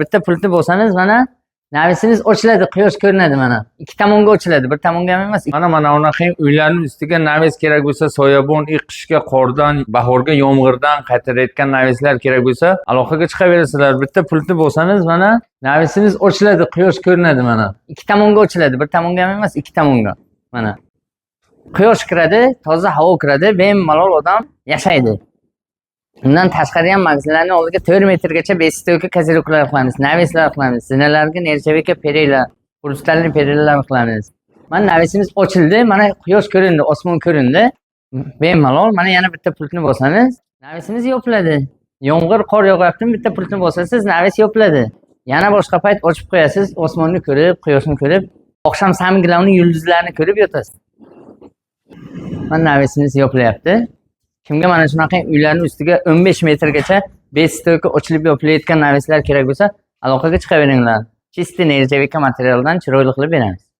Bitta pultni bosamiz, mana навес imiz ochiladi, quyosh ko'rinadi mana. Ikki tomonga ochiladi, bir tomonga ham emas. Mana unaqa uylarning ustiga навес kerak bo'lsa, soyabon, qishga qordan, bahorga yomg'irdan qaytarayotgan навес lar kerak bo'lsa, aloqaga chiqaverasizlar. Bitta pultni bosamiz, mana навес imiz ochiladi, quyosh ko'rinadi mana. Ikki tomonga ochiladi, bir tomonga ham emas, ikki tomonga. Mana. Quyosh kiradi, toza havo kiradi, bemalol odam yashaydi. Undan tashqari ham magazinlarning oldiga 4 metrgacha бесстойка козырёк lar qilamiz, навес lar qilamiz, zinalarga нержавейка перила, хрустальный перила lar qilamiz. Mana навес imiz ochildi, mana quyosh ko'rindi, osmon ko'rindi. Bemalol mana yana bitta pultni bosamiz. Навес imiz yopiladi. Yomg'ir, qor yog'yaptimi, bitta pultni bosasiz, навес yopiladi. Yana boshqa payt ochib qo'yasiz, osmonni ko'rib, quyoshni ko'rib, oqshom samgilarni, yulduzlarni ko'rib yotasiz. Mana навес imiz yopilyapti. Kimga mana shunaqa uylarning ustiga 15 metrgacha бесстойка ochilib yopilayotgan навес lar kerak bo'lsa, aloqaga chiqaveringlar. Чистый нержавейка materialdan chiroyli qilib beramiz.